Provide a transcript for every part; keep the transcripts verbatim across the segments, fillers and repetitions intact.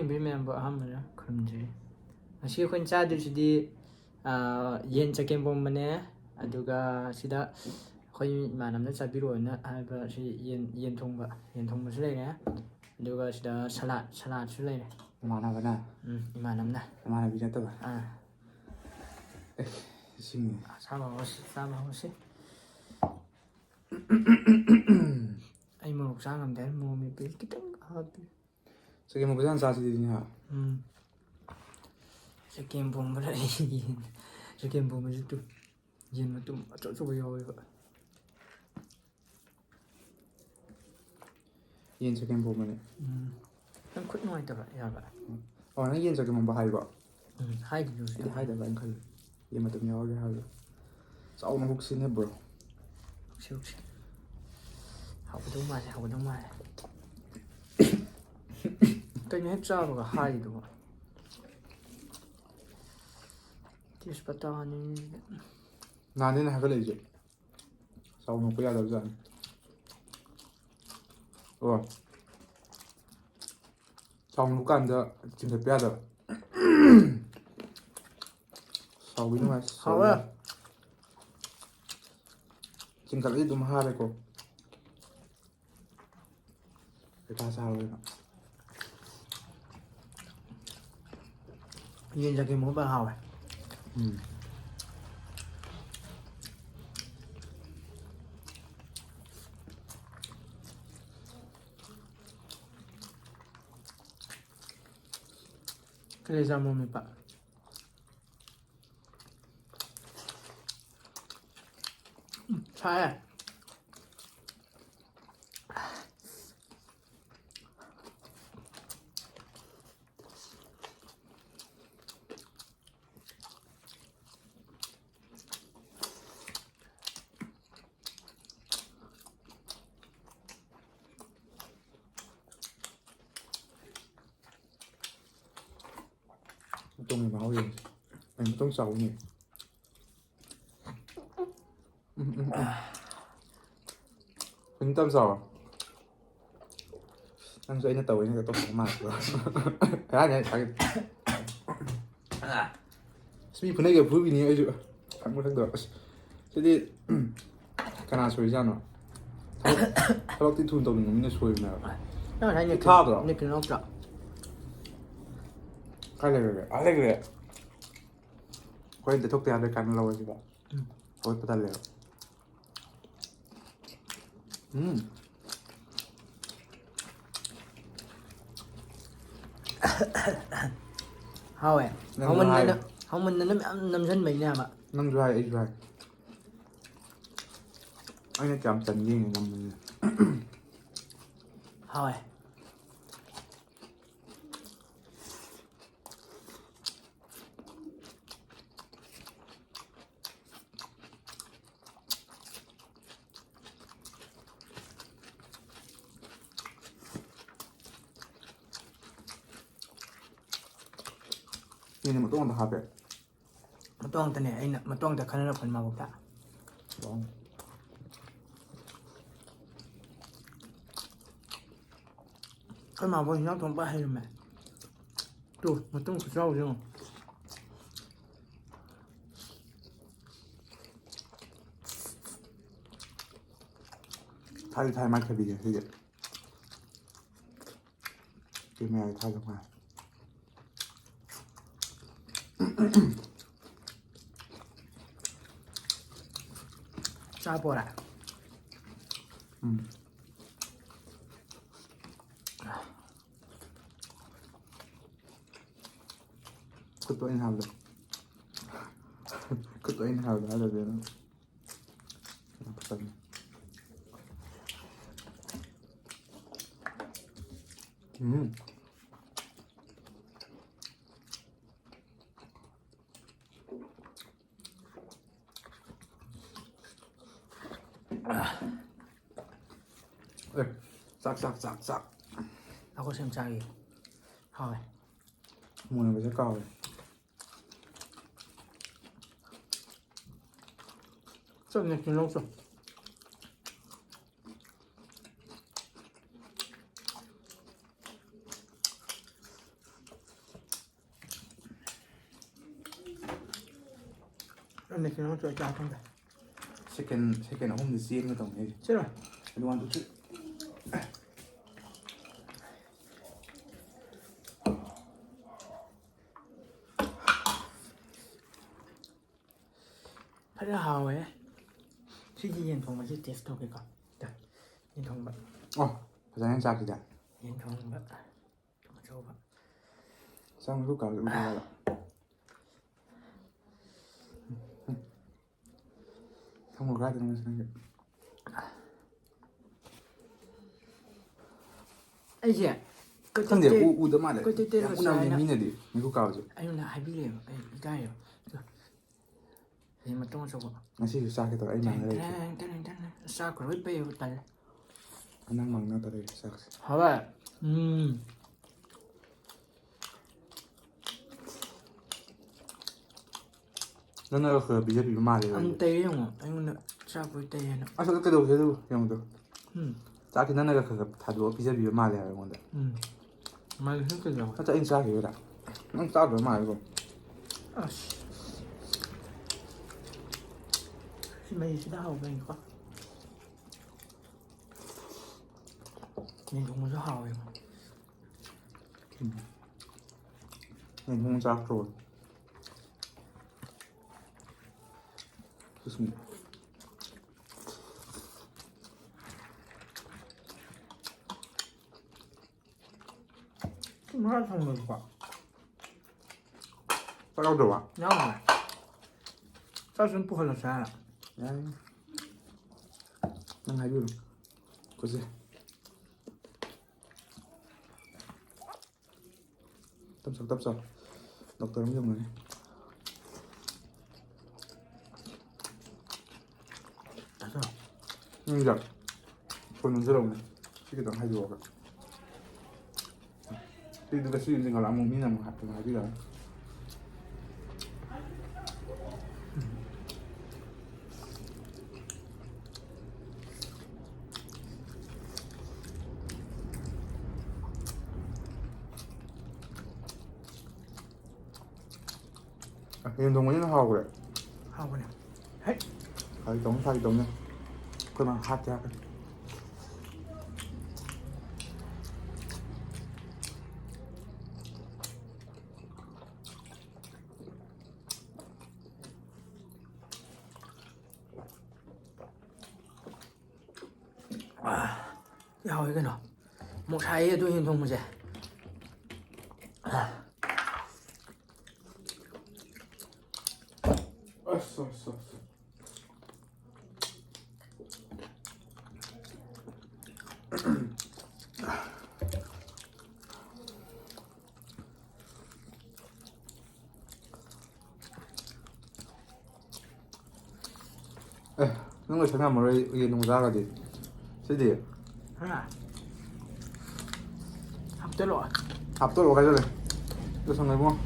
ꯌꯦꯡꯕꯤꯔꯤ ꯃꯌꯥꯝꯕꯨ ꯑꯍꯥꯟꯕꯗ ꯈꯨꯔꯨꯝꯖꯔꯤ꯫ ꯉꯁꯤ ꯑꯩꯈꯣꯏꯅ ꯆꯥꯗꯣꯏꯁꯤꯗꯤ, ꯑꯥ, ꯌꯦꯟ ꯆꯒꯦꯝ ꯄꯣꯝꯕꯅꯦ, ꯑꯗꯨꯒ ꯁꯤꯗ ꯑꯩꯈꯣꯏ ꯏꯃꯥꯟꯅꯕꯅ ꯆꯥꯕꯤꯔꯛꯑꯣꯅ ꯍꯥꯏꯕ ꯁꯤ ꯌꯦꯟ, ꯌꯦꯟ ꯊꯣꯡꯕ, ꯌꯦꯟ ꯊꯣꯡꯕꯁꯨ ꯂꯩꯔꯦ, ꯑꯗꯨꯒ ꯁꯤꯗ ꯁꯂꯥꯠ, ꯁꯂꯥꯠꯁꯨ ꯂꯩꯔꯦ꯫ ꯏꯃꯥꯟꯅꯕꯅ? ꯎꯝ, ꯏꯃꯥꯟꯅꯕꯅ꯫ ꯏꯃꯥꯟꯅꯕꯤ ꯅꯠꯇꯕ? ꯑꯥ꯫ ꯑꯦ, ꯏꯁꯤꯡꯅꯦ꯫ ꯆꯥꯕ ꯍꯧꯔꯁꯤ, ꯆꯥꯕ ꯍꯧꯔꯁꯤ꯫ ꯑꯩ ꯃꯣꯔꯣꯛ ꯆꯥ ꯉꯝꯗꯦ, ꯃꯣꯔꯣꯛ ꯃꯦꯠꯄꯁꯦ ꯈꯤꯇꯪ ꯍꯥꯞꯄꯤ꯫ ꯆꯒꯦꯝ ꯄꯣꯝꯕꯁꯦ ꯍꯥꯟꯅ ꯆꯥꯁꯤꯗꯤ ꯍꯥ? ꯎꯝ꯫ ꯆꯒꯦꯝ ꯄꯣꯝꯕꯗ ꯑꯩ ꯌꯦꯟ, ꯆꯒꯦꯝ ꯄꯣꯝꯕꯁꯨ ꯇꯨ, ꯌꯦꯟ ꯃꯇꯨꯝ ꯑꯆꯧ ꯑꯆꯧꯕ ꯌꯥꯎꯋꯦꯕ꯫ ꯌꯦꯟ ꯆꯒꯦꯝ ꯄꯣꯝꯕꯅꯦ꯫ ꯎꯝ꯫ ꯅꯪ ꯈꯨꯠ ꯅꯨꯡꯉꯥꯏꯇꯕ ꯌꯥꯕ꯭ꯔꯥ? ꯑꯣ, ꯅꯪ ꯌꯦꯟ ꯆꯒꯦꯝ ꯄꯣꯝꯕ ꯍꯥꯏꯕ꯭ꯔꯣ? ꯎꯝ, ꯍꯥꯏꯗꯨꯗꯤ ꯍꯧꯖꯤꯛ꯫ ꯑꯩꯗꯤ ꯍꯥꯏꯗꯕ꯭ꯔꯥ ꯍꯥꯏꯅ ꯈꯜꯂꯤ꯫ ꯌꯦꯟ ꯃꯇꯨꯝ ꯌꯥꯎꯔꯒꯦ ꯍꯥꯏꯕꯗꯣ꯫ ꯆꯥꯎꯅ ꯍꯨꯛꯁꯤꯅꯦ, bro꯫ ꯍꯨꯛꯁꯤ, ꯍꯨꯛꯁꯤ꯫ ꯍꯥꯎꯒꯗꯧ ꯃꯥꯜꯂꯦ, ꯍꯥꯎꯒꯗꯧ ꯃꯥꯜꯂꯦ꯫ ꯀꯩꯅꯣ ꯍꯦꯛ ꯆꯥꯕꯒ ꯍꯥꯏꯔꯤꯗꯨꯕꯣ? ꯇꯦꯖꯄꯇꯥꯅꯤ꯫ ꯅꯍꯥꯟꯗꯩꯅꯦ ꯍꯥꯏꯒꯠꯂꯛꯏꯁꯦ꯫ ꯆꯥꯎ ꯅꯣꯛꯄ ꯌꯥꯗꯕꯖꯥꯠꯅꯤ꯫ ꯑꯣ꯫ ꯆꯥꯎ ꯅꯣꯛꯀꯥꯟꯗ ꯆꯤꯡꯈꯠꯄ ꯌꯥꯗꯕ꯫ ꯁꯥꯎꯕꯤ ꯅꯨꯡꯉꯥꯏ꯫ ꯍꯥꯎꯋꯦ꯫ ꯆꯤꯡꯈꯠꯂꯗꯤ ꯑꯗꯨꯝ ꯍꯥꯔꯦꯀꯣ꯫ ꯍꯩꯈꯥ ꯆꯥꯔꯣꯏꯅ꯫ ꯌꯦꯟ ꯆꯒꯦꯝ ꯄꯣꯝꯕ ꯍꯥꯎꯋꯦ꯫ ꯎꯝ꯫ ꯀꯂꯦꯖꯥ ꯃꯣꯔꯣꯛ ꯃꯦꯠꯄ꯫ ꯎꯝ, ꯁꯥꯏꯌꯦ꯫ ꯃꯇꯣꯡꯒꯤ ꯃꯍꯥꯎ ꯌꯦꯡꯁꯦ꯫ ꯑꯩ ꯃꯇꯣꯡ ꯆꯥꯎꯕꯅꯦ꯫ ꯎꯝ, ꯎꯝ, ꯎꯝ꯫ ꯈꯤꯇꯪ ꯆꯥꯎꯔꯣ꯫ ꯅꯪꯁꯨ ꯑꯩꯅ ꯇꯧꯋꯦꯅ ꯇꯧꯁꯟꯕ ꯃꯥꯜꯂꯦ꯫ ꯀꯔꯥꯏꯗ ꯍꯥꯏ-, ꯍꯥꯏꯒꯦ? ꯑꯁ, ꯃꯤ ꯐꯨꯅꯩꯒ ꯐꯨꯕꯤꯅꯤ ꯑꯩꯁꯨ꯫ ꯈꯪꯕ ꯈꯪꯗꯕ꯫ ꯑꯁ, ꯁꯤꯗꯤ, ꯀꯅꯥ ꯁꯣꯏꯖꯥꯠꯅꯣ? ꯊꯕꯛ-, ꯊꯕꯛꯇꯤ ꯊꯨꯅ ꯇꯧꯅꯤꯡꯕ ꯃꯤꯅ ꯁꯣꯏꯕꯅꯦꯕ꯫ ꯅꯪ ꯉꯁꯥꯏ ꯅꯦꯀꯤꯟ-, ꯊꯥꯗ꯭ꯔꯣ? ꯅꯦꯀꯤꯟ ꯅꯠꯇ꯭ꯔꯣ? ꯀꯥꯏ ꯂꯩꯈ꯭ꯔꯒꯦ? ꯑꯥ ꯂꯩꯈ꯭ꯔꯦ꯫ ꯑꯩꯈꯣꯏ ꯇꯩꯊꯣꯛꯇ ꯌꯥꯗ꯭ꯔꯦ ꯀꯥꯏꯅ ꯂꯧꯔꯁꯤꯀꯣ꯫ ꯎꯝ꯫ ꯍꯧꯒꯠꯄ ꯇꯜꯂꯦꯕ꯫ ꯎꯝ꯫ ꯍꯥꯎꯋꯦ꯫ ꯅꯪꯁꯨ ꯍꯥꯎꯃꯟꯗꯅ, ꯍꯥꯏ꯫ ꯍꯥꯎꯃꯟꯗꯅ ꯃꯌꯥꯝ ꯅꯝꯁꯤꯟꯕꯩꯅꯦ ꯍꯥꯏꯕ꯫ ꯅꯪꯁꯨ ꯍꯥꯏ, ꯑꯩꯁꯨ ꯍꯥꯏ꯫ ꯑꯩꯅ ꯀꯌꯥꯝ ꯆꯟꯒꯦ ꯌꯦꯡꯒꯦ ꯅꯝꯕꯅꯤꯅ꯫ ꯍꯥꯎꯋꯦ꯫ ꯌꯦꯟꯁꯦ ꯃꯇꯣꯡ ꯑꯝꯗ ꯍꯥꯞꯄꯦ꯫ ꯃꯇꯣꯡ ꯑꯝꯇꯅꯦ, ꯑꯩꯅ ꯃꯇꯣꯡ ꯑꯝꯇ ꯈꯟꯅꯔꯛꯄꯅꯤ ꯃꯕꯨꯛꯇ꯫ ꯋꯥꯎ꯫ ꯑꯩꯈꯣꯏ ꯃꯥꯕꯨ ꯍꯤꯟꯖꯥꯡ ꯊꯣꯡꯕ ꯍꯩꯔꯝꯃꯦ꯫ ꯇꯨ, ꯃꯇꯨꯡ ꯈꯨꯆꯥꯎꯁꯦ ꯌꯦꯡꯉꯣ꯫ ꯊꯥꯏ ꯊꯥꯏ ꯃꯥꯏ ꯊꯕꯤꯁꯦ ꯁꯤꯗꯤ꯫ ꯁꯤ ꯃꯌꯥꯏ ꯊꯥꯏ ꯃꯥꯏ꯫ ꯆꯥ ꯄꯣꯔꯦ꯫ ꯎꯝ꯫ ꯈꯨꯠꯇꯣ ꯑꯩꯅ ꯍꯥꯏꯕꯗꯣ꯫ ꯈꯨꯠꯇꯣ ꯑꯩꯅ ꯍꯥꯏꯕꯗꯣ ꯍꯥꯏꯗꯕꯤꯗ ꯅꯪ꯫ ꯌꯥꯝ ꯐꯖꯅ꯫ ꯎꯝ꯫ ꯑꯦ, ꯆꯥꯛ, ꯆꯥꯛ, ꯆꯥꯛ, ꯆꯥꯛ꯫ ꯑꯩꯈꯣꯏ ꯁꯦꯝ ꯆꯥꯒꯦ꯫ ꯍꯥꯎꯋꯦ꯫ ꯃꯨꯟꯕꯁꯦ ꯀꯥꯎꯔꯦ꯫ ꯆꯠꯅꯤ ꯇꯤꯜꯍꯧ ꯆꯣ꯫ ꯅꯦ ꯀꯩꯅꯣ ꯆꯣꯏ ꯆꯥ ꯈꯪꯗꯦ꯫ ꯁꯦꯀꯦꯟ, ꯁꯦꯀꯦꯟ ꯑꯍꯨꯝꯗꯤ ꯆꯦꯟꯒꯦ ꯇꯧꯅꯤ ꯑꯩꯁꯦ꯫ ꯆꯦꯜꯂꯣ꯫ ꯑꯗꯨ ꯋꯥꯟ, ꯇꯨ, ꯊ꯭ꯔꯤ꯫ ꯐꯖꯅ ꯍꯥꯎꯋꯦ꯫ ꯁꯤꯒꯤ ꯌꯦꯟ ꯊꯣꯡꯕꯁꯤ taste ꯇꯧꯒꯦꯀꯣ꯫ ꯇ, ꯌꯦꯟ ꯊꯣꯡꯕ꯫ ꯑꯣ, ꯐꯖꯅ ꯆꯥꯈꯤꯗ꯫ ꯌꯦꯟ ꯊꯣꯡꯕ꯫ ꯑꯆꯧꯕ꯫ ꯆꯥꯡꯁꯨ ꯀꯥꯕ ꯎꯗ꯭ꯔꯤꯉꯩꯗ꯫ ꯊꯝꯃꯣ ꯀꯥꯏꯗꯅꯣ ꯉꯁꯤ ꯅꯪꯒꯤ꯫ ꯑꯩꯁꯦ ꯀꯣꯏꯇꯩ ꯈꯪꯗꯦ, ꯇꯩ-, ꯎ-, ꯎꯗ ꯃꯥꯜꯂꯦ꯫ ꯀꯣꯏꯇꯩ ꯇꯩꯔꯒ ꯌꯥꯝ ꯎꯅꯕꯅꯦ ꯆꯥꯏꯅ ꯃꯤꯅꯗꯤ, ꯃꯤꯀꯨꯞ ꯀꯥꯕꯁꯦ꯫ ꯑꯩꯉꯣꯟꯗ ꯍꯥꯏꯕꯤꯔꯦꯕ, ꯑꯩ ꯏꯀꯥꯏꯌꯦꯕ꯫ ꯑꯗꯣ ꯍꯌꯦꯡ ꯃꯇꯨꯡ ꯑꯆꯧꯕ꯫ ꯉꯁꯤꯁꯨ ꯆꯥꯛꯀꯦ ꯇꯧꯔꯦ, ꯑꯩ ꯃꯥꯡꯉ ꯂꯩꯔꯦ꯫ ꯇꯦꯡ, ꯇꯦꯡ, ꯇꯦꯡ, ꯇꯦꯡ꯫ ꯆꯥꯛ ꯂꯣꯏ ꯄꯩꯌꯦꯕ, ꯇꯜꯂꯦ꯫ ꯅꯪ ꯃꯥꯡꯅ ꯇꯧꯔꯦ ꯆꯥꯛꯁꯦ꯫ ꯍꯥꯎꯕ꯫ ꯎꯝ꯫ ꯅꯪꯅꯒ ꯈꯔ ꯈꯔ ꯄꯤꯖꯕꯤꯕ ꯃꯥꯜꯂꯦꯕ ꯑꯪ, ꯑꯩꯁꯦ꯫ ꯇꯩꯔꯦ ꯌꯦꯡꯉꯣ꯫ ꯑꯩꯉꯣꯟꯗ ꯆꯥꯛ ꯂꯣꯏ ꯇꯩ ꯍꯥꯏꯅ꯫ ꯑꯁ, ꯑꯗꯨ ꯀꯩꯗꯧꯁꯦ ꯑꯗꯨ ꯌꯦꯡꯉꯨꯗꯣ꯫ ꯎꯝ꯫ ꯆꯥꯛꯁꯤ ꯅꯪꯅꯒ ꯈꯔ ꯈꯔ ꯊꯥꯗꯣꯛꯑ ꯄꯤꯖꯕꯤꯕ ꯃꯥꯜꯂꯦ ꯍꯥꯏꯕ ꯑꯩꯉꯣꯟꯗ꯫ ꯎꯝ꯫ ꯃꯥꯒꯤ ꯁꯨꯝ ꯀꯩꯗꯧꯕ? ꯅꯠꯇꯦ, ꯑꯩꯅ ꯆꯥꯈꯤꯕꯗ꯫ ꯅꯪ ꯆꯥꯗ꯭ꯔꯕ ꯃꯥꯜꯂꯦꯀꯣ꯫ ꯑꯁ꯫ ꯁꯤ ꯃꯍꯤꯁꯤꯗ ꯍꯥꯎꯕꯅꯤꯀꯣ꯫ ꯌꯦꯟ ꯊꯣꯡꯕꯁꯨ ꯍꯥꯎꯋꯦ꯫ ꯎꯝ꯫ ꯌꯦꯟ ꯊꯣꯡꯕ ꯆꯥꯛꯇ꯭ꯔꯣ? ꯁꯨꯁꯃꯤ꯫ ꯉꯥ ꯊꯣꯡꯕꯗꯨꯀꯣ꯫ ꯆꯥꯛ ꯌꯥꯎꯗ꯭ꯔꯕ? ꯌꯥꯎꯗ꯭ꯔꯦ꯫ ꯆꯥꯛ ꯁꯨꯝ ꯄꯨꯍꯜꯂꯁꯦ ꯍꯥꯏꯔ꯫ ꯌꯥꯏ꯫ ꯅꯪ ꯍꯥꯏꯕꯤꯔꯣ꯫ ꯀꯨꯠꯁꯦ꯫ ꯇꯞ ꯆꯥꯎ, ꯇꯞ ꯆꯥꯎ꯫ ꯗꯣꯛꯇꯔ ꯑꯃ ꯌꯧꯅꯔꯦ꯫ ꯅꯪꯒ ꯐꯣꯟ ꯅꯝꯁꯤꯜꯂꯛꯎꯅꯦ꯫ ꯁꯤ ꯈꯤꯇꯪ ꯍꯥꯏꯗꯣꯛꯑꯒ꯫ ꯁꯤꯗꯨꯒ ꯁꯤ ꯌꯨꯝꯁꯤ ꯉꯥꯂꯛ ꯑꯃꯨꯛ ꯃꯤꯅ ꯑꯃꯨꯛ ꯍꯥꯏ-, ꯀꯩꯅꯣ ꯍꯥꯏꯕꯤꯔꯛꯑꯅꯤ꯫ ꯑ, ꯌꯦꯟ ꯊꯣꯡꯕꯁꯤꯅ ꯍꯥꯎꯈ꯭ꯔꯦ꯫ ꯍꯥꯎꯕꯅꯦ꯫ ꯍꯦꯛ꯫ ꯐꯥꯒꯤ ꯇꯧꯅꯤ, ꯐꯥꯒꯤ ꯇꯧꯅꯤ꯫ ꯑꯩꯈꯣꯏ ꯃꯥ ꯍꯥꯠꯀꯦ ꯍꯥꯠꯀꯅꯤ꯫ ꯌꯥꯎꯋꯦ ꯀꯩꯅꯣ꯫ ꯃꯣꯛ ꯁꯥꯏꯌꯦ ꯑꯗꯨ ꯌꯦꯟ ꯊꯣꯡꯕꯁꯦ꯫ ꯑꯁ, ꯑꯁ, ꯑꯁ꯫ ꯑꯦ, ꯅꯪ ꯂꯣꯏꯁꯟ ꯉꯝꯃꯔꯣꯏ ꯌꯦꯟ ꯅꯨꯡ ꯆꯥꯔꯒꯗꯤ꯫ ꯁꯤꯗꯤ? ꯍꯥ? ꯍꯥꯞꯆꯜꯂꯣ꯫ ꯍꯥꯞꯆꯜꯂꯣ ꯍꯥꯏꯖꯜꯂꯦ꯫ ꯂꯣꯏꯁꯟꯉꯦ ꯏꯕꯨꯡꯉꯣ꯫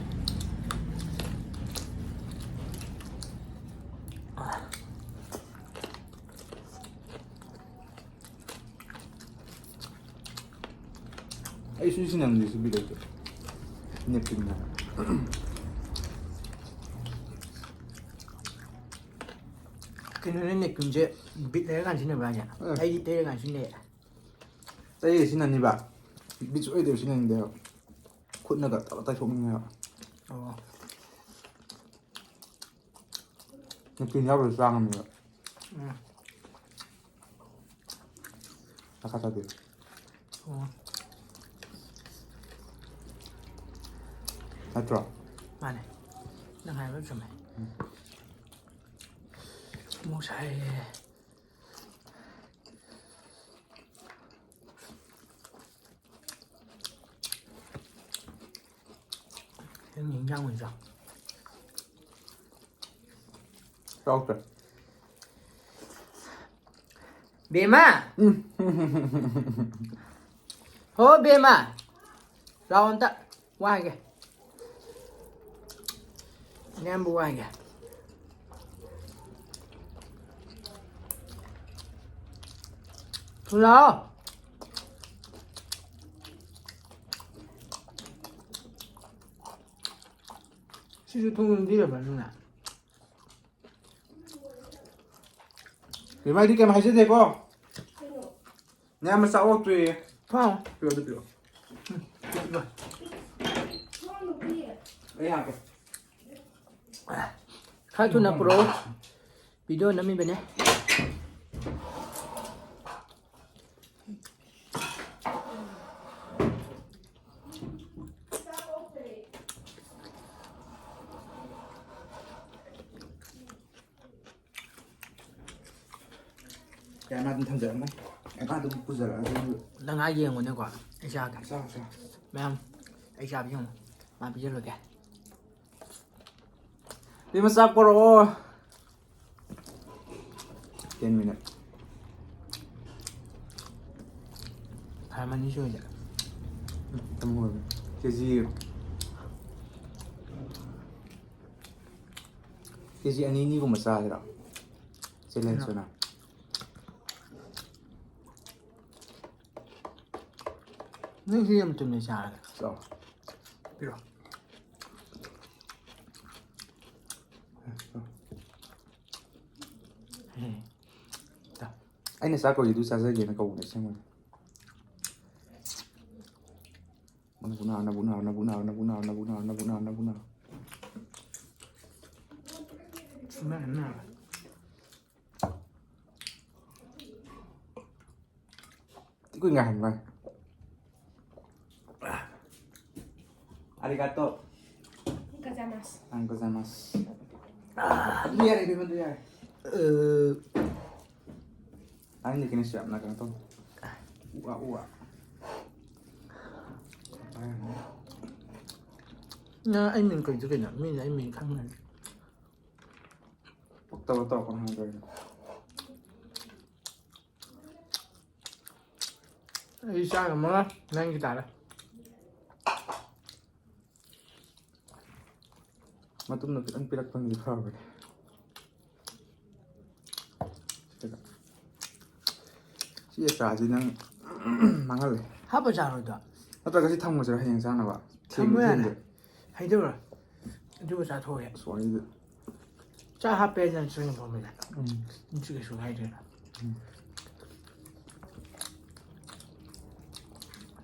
ꯑꯩ ꯁꯤ ꯁꯤꯖꯤꯟꯅꯕꯗꯤ ꯁꯤ ꯕꯤꯠ ꯂꯩꯇꯦ꯫ ꯅꯦꯞꯀꯤꯟ ꯍꯥꯏꯅ꯫ ꯀꯩꯅꯣꯅꯦ, ꯅꯦꯞꯀꯤꯟꯁꯦ ꯕꯤꯠ ꯂꯩꯔꯀꯥꯟ ꯁꯤꯖꯤꯟꯅꯕ꯭ꯔꯥ ꯍꯥꯏꯁꯦ? ꯑꯦ꯫ ꯑꯩꯗꯤ ꯇꯩꯔꯀꯥꯟ ꯁꯤꯖꯤꯟꯅꯩꯌꯦ꯫ ꯇꯩꯔ ꯁꯤꯖꯤꯟꯅꯅꯤꯕ꯫ ꯕꯤꯠ ꯁꯨꯡꯂꯩ ꯂꯩꯇꯦꯕ ꯁꯤꯖꯤꯟꯅꯅꯤꯡꯗꯦꯕ꯫ ꯈꯨꯠꯅꯒ ꯇꯧꯔ ꯇꯩꯊꯣꯛꯅꯤꯡꯉꯦꯕ꯫ ꯑꯣ꯫ ꯅꯦꯞꯀꯤꯟ ꯌꯥꯎꯗ꯭ꯔꯁꯨ ꯆꯥ ꯉꯝꯃꯦꯕ꯫ ꯎꯝ꯫ ꯆꯥꯛꯈꯥ ꯆꯥꯗꯦ꯫ ꯑꯣ꯫ ꯅꯠꯇ꯭ꯔꯣ? ꯃꯥꯅꯦ꯫ ꯅꯪ ꯍꯥꯏꯕ ꯂꯣꯏ ꯆꯨꯝꯃꯦ꯫ ꯎꯝ꯫ ꯃꯣꯛ ꯁꯥꯏꯌꯦ꯫ ꯅꯪꯒꯤ ꯏꯟꯖꯥꯡ ꯑꯣꯏꯅ ꯆꯥꯎ꯫ ꯆꯥꯎꯗ꯭ꯔꯦ꯫ ꯕꯦꯝꯃ! ꯎꯝ꯫ ꯍꯣ ꯕꯦꯝꯃ! ꯂꯥꯛꯑꯣ ꯑꯝꯇ꯫ ꯋꯥ ꯍꯥꯏꯒꯦ꯫ ꯅꯌꯥꯝꯕ ꯋꯥ ꯍꯥꯏꯒꯦ꯫ ꯊꯨ ꯂꯥꯛꯑꯣ꯫ ꯁꯤꯁꯨ ꯊꯣꯡ ꯂꯣꯟꯕꯤꯔꯕ ꯅꯪꯅ? ꯕꯦꯝꯃ, ꯑꯩꯗꯤ ꯀꯩꯝ ꯍꯥꯏꯖꯗꯦꯀꯣ꯫ ꯅꯌꯥꯝꯕ ꯆꯥꯛ ꯑꯣꯛꯇ꯭ꯔꯤꯌꯦ꯫ ꯍꯥꯎ꯫ ꯄꯤꯔꯛꯑꯣ, ꯑꯗꯨ ꯄꯤꯔꯛꯑꯣ꯫ ꯎꯝ, ꯄꯤꯔꯛꯑꯣ꯫ ꯑꯩ ꯍꯥꯞꯀꯦ꯫ ꯈꯔ ꯊꯨꯅ ꯄꯨꯔꯛꯑꯣ꯫ ꯚꯤꯗꯤꯑꯣ ꯅꯝꯃꯤꯕꯅꯦ꯫ ꯌꯥꯔꯦ, ꯃꯥ ꯑꯗꯨꯝ ꯊꯝꯖꯔꯝꯃꯣ꯫ ꯑꯦ, ꯃꯥ ꯑꯗꯨꯝ ꯄꯨꯖꯔꯛꯑꯁꯨ꯫ ꯅꯪ ꯑꯥ ꯌꯦꯡꯉꯨꯅꯦꯀꯣ꯫ ꯑꯩ ꯆꯥꯒꯦ꯫ ꯆꯥꯎ, ꯆꯥꯎ꯫ ꯃꯌꯥꯝ, ꯑꯩ ꯆꯥꯕ ꯌꯦꯡꯉꯨ꯫ ꯃꯥ ꯄꯤꯖꯔꯨꯔꯒꯦ꯫ ꯕꯦꯝꯃ, ꯆꯥꯛ ꯄꯣꯔꯛꯑꯣ꯫ Ten minute꯫ ꯐꯥꯔꯝ ꯑꯅꯤ ꯁꯨꯔꯁꯦ꯫ ꯇꯝꯍꯧꯔꯕꯅꯤ꯫ ꯀꯦ ꯖꯤ, ꯀꯦ ꯖꯤ ꯑꯅꯤ ꯑꯅꯤꯒꯨꯝꯕ ꯆꯥꯁꯤꯔꯣ? Challenge ꯑꯣꯏꯅ꯫ ꯅꯪ ꯁꯤ ꯌꯥꯝ ꯆꯨꯝꯅ ꯆꯥꯔꯒ꯫ ꯆꯥꯎ꯫ ꯄꯤꯔꯣ꯫ ꯍꯦ꯫ ꯆꯥ꯫ ꯑꯩꯅ ꯆꯥꯛ ꯀꯧꯔꯤꯗꯨ ꯆꯥꯖꯒꯦꯅ ꯀꯧꯕꯅꯦ ꯑꯁꯦꯡꯕꯗꯤ꯫ ꯅꯕꯨꯛ ꯅꯥꯔꯣ, ꯅꯕꯨꯛ ꯅꯥꯔꯣ, ꯅꯕꯨꯛ ꯅꯥꯔꯣ꯫ ꯁꯨꯃꯥꯏꯅ ꯅꯥꯔꯣ꯫ ꯇꯤꯀꯨꯏ ꯉꯥꯏꯍꯟꯕ꯫ ꯑꯔꯤꯒꯥꯇꯣ꯫ ꯒꯣꯖꯥꯏꯃꯥꯁ꯫ ꯑꯪ ꯒꯣꯖꯥꯏꯃꯥꯁ꯫ ꯑꯗꯨ ꯌꯥꯔꯦ, ꯏꯕꯦꯝꯃ, ꯑꯗꯨ ꯌꯥꯔꯦ꯫ ꯑ꯫ ꯇꯥꯅꯤꯡꯗꯦ, ꯀꯩꯅꯣꯁꯨ ꯌꯥꯝꯅ ꯀꯩꯅꯣ ꯇꯧ꯫ ꯎ ꯑꯥ, ꯎ ꯑꯥ꯫ ꯅꯪ ꯑꯩ ꯃꯤꯡ ꯀꯧꯏꯗꯨ ꯀꯩꯅꯣ? ꯃꯤꯅ ꯑꯩ ꯃꯤꯡ ꯈꯪꯉꯅꯤ꯫ ꯄꯛꯇꯕ ꯇꯧꯔꯛꯀꯅꯨ ꯍꯥꯏꯕ ꯂꯣꯏꯔꯦ꯫ ꯑꯩ ꯆꯥ ꯉꯝꯃꯔꯣꯏ, ꯅꯪꯒꯤ ꯇꯥꯔꯦ꯫ ꯃꯇꯨꯝꯗꯣ ꯈꯤꯇꯪ ꯄꯤꯔꯛꯄꯅꯗꯤ ꯐꯕꯅꯦ꯫ ꯁꯤꯗ꯫ ꯁꯤ ꯑꯆꯥꯔꯁꯤ ꯅꯪ ꯃꯥꯡꯍꯜꯂꯦ꯫ ꯍꯥꯞꯄ ꯆꯥꯔꯣꯏꯗ꯭ꯔꯣ? ꯅꯠꯇ꯭ꯔꯒ ꯁꯤ ꯊꯝꯃꯁꯤꯔꯣ ꯍꯌꯦꯡ ꯆꯥꯅꯕ? ꯊꯦꯡ-, ꯊꯝꯃꯣ ꯌꯥꯔꯦ꯫ ꯊꯦꯡꯗꯣꯏ꯫ ꯍꯩꯗꯧꯔꯣ? ꯑꯗꯨꯒ ꯆꯥꯊꯣꯛꯑꯒꯦ꯫ ꯑꯁ, ꯋꯥꯔꯤꯗ꯫ ꯆꯥꯛ ꯍꯥꯞꯄꯦ ꯅꯪ ꯆꯦꯡ ꯊꯣꯡꯕꯗ꯫ ꯎꯝ꯫ ꯅꯪꯁꯨ ꯀꯩꯁꯨ ꯍꯥꯏꯗ꯭ꯔꯦ꯫ ꯎꯝ꯫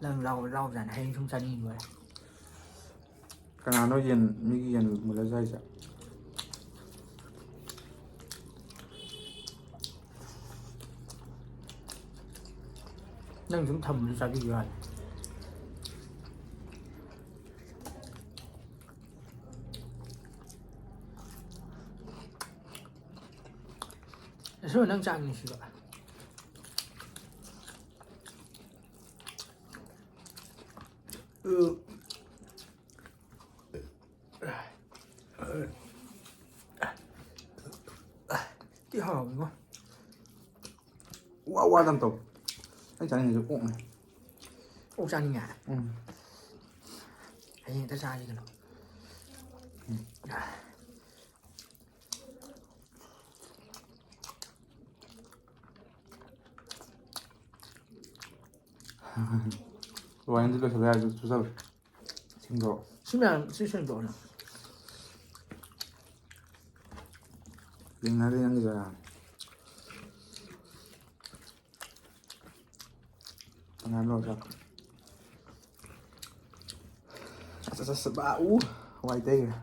ꯅꯪ ꯂꯥꯎ-, ꯂꯥꯎꯖꯥꯅꯤ꯫ ꯍꯌꯦꯡ ꯁꯨꯝ ꯆꯥꯅꯤꯡꯉꯤ ꯂꯣꯏꯔꯦ꯫ ꯀꯅꯥꯅꯣ ꯌꯦꯟ, ꯃꯤꯒꯤ ꯌꯦꯟ ꯃꯨꯜꯂ ꯆꯥꯏꯁꯦ? ꯅꯪ ꯁꯨꯝ ꯊꯝꯕꯁꯨ ꯆꯥꯕꯤꯌꯨ ꯌꯥꯔꯦ꯫ ꯑꯁꯨꯝ ꯅꯪ ꯆꯥꯛ ꯅꯨꯡꯁꯤꯕ꯫ ꯊꯤ ꯍꯥꯎꯋꯤꯉꯣ꯫ ꯋꯥ ꯋꯥ ꯑꯗꯨꯝ ꯇꯧ꯫ ꯑꯩ ꯆꯥꯅꯤꯡꯉꯤꯁꯦ ꯑꯣꯛꯅꯦ꯫ ꯑꯣꯛ ꯆꯥꯅꯤꯡꯉꯦ? ꯎꯝ꯫ ꯍꯌꯦꯡ ꯍꯦꯛꯇ ꯆꯥꯁꯤ ꯀꯩꯅꯣ꯫ ꯎꯝ꯫ ꯋꯥꯏꯟꯗꯤ ꯂꯣꯏꯁꯤꯜꯂꯦ ꯍꯥꯏꯔꯁꯨ ꯆꯨꯁꯜꯂꯦ꯫ ꯁꯤꯡꯗꯣ꯫ ꯁꯤ ꯃꯌꯥꯝ ꯁꯤ ꯁꯦꯡꯗꯣꯛꯑꯣꯅ꯫ ꯂꯤꯡꯅꯔꯦ ꯅꯪꯒꯤ ꯖꯒꯥ꯫ ꯀꯅꯥꯅꯣ ꯆꯥꯛ? ꯑꯁ, ꯑꯁ, ꯑꯁ, ꯕꯥ, ꯎ, ꯋꯥꯏ ꯇꯩꯔꯦ꯫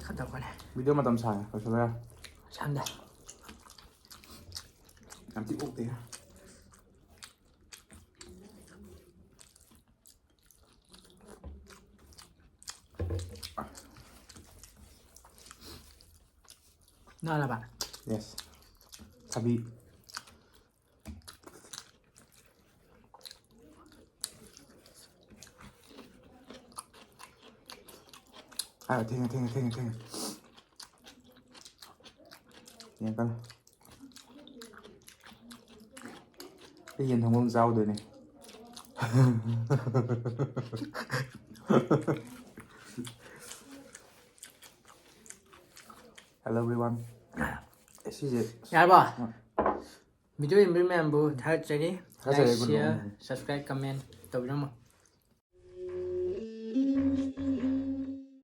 ꯈꯟꯗꯧꯕꯅꯦ꯫ ꯚꯤꯗꯤꯑꯣ ꯃꯇꯝ ꯁꯥꯡꯉꯦ, ꯂꯣꯏꯁꯤꯜꯂꯣ ꯌꯥꯔꯦ꯫ ꯁꯥꯡꯗꯦ꯫ ꯌꯥꯝ ꯊꯤ ꯑꯣꯛꯇꯦ꯫ ꯅꯥꯜꯂꯕ? Yes. ꯊꯕꯤ꯫ ꯑꯥ, ꯊꯦꯡꯉꯦ, ꯊꯦꯡꯉꯦ, ꯊꯦꯡꯉꯦ, ꯊꯦꯡꯉꯦ꯫ ꯌꯦꯡꯉꯛꯀꯅꯨ꯫ ꯑꯩ ꯌꯦꯟ ꯊꯣꯡꯕ ꯑꯃ ꯆꯥꯎꯗꯣꯏꯅꯦ꯫ Hello everyone. ꯑꯦ, ꯁꯤꯁꯦ ꯌꯥꯔꯕꯣ? ꯍꯣꯏ꯫ ꯚꯤꯗꯤꯑꯣ ꯌꯦꯡꯕꯤꯔꯤ ꯃꯌꯥꯝꯕꯨ ꯊꯥꯒꯠꯆꯔꯤ꯫ ꯊꯥꯒꯠꯆꯔꯤ, Like, good share, morning꯫ Subscribe, comment ꯇꯧꯕꯤꯔꯝꯃꯣ꯫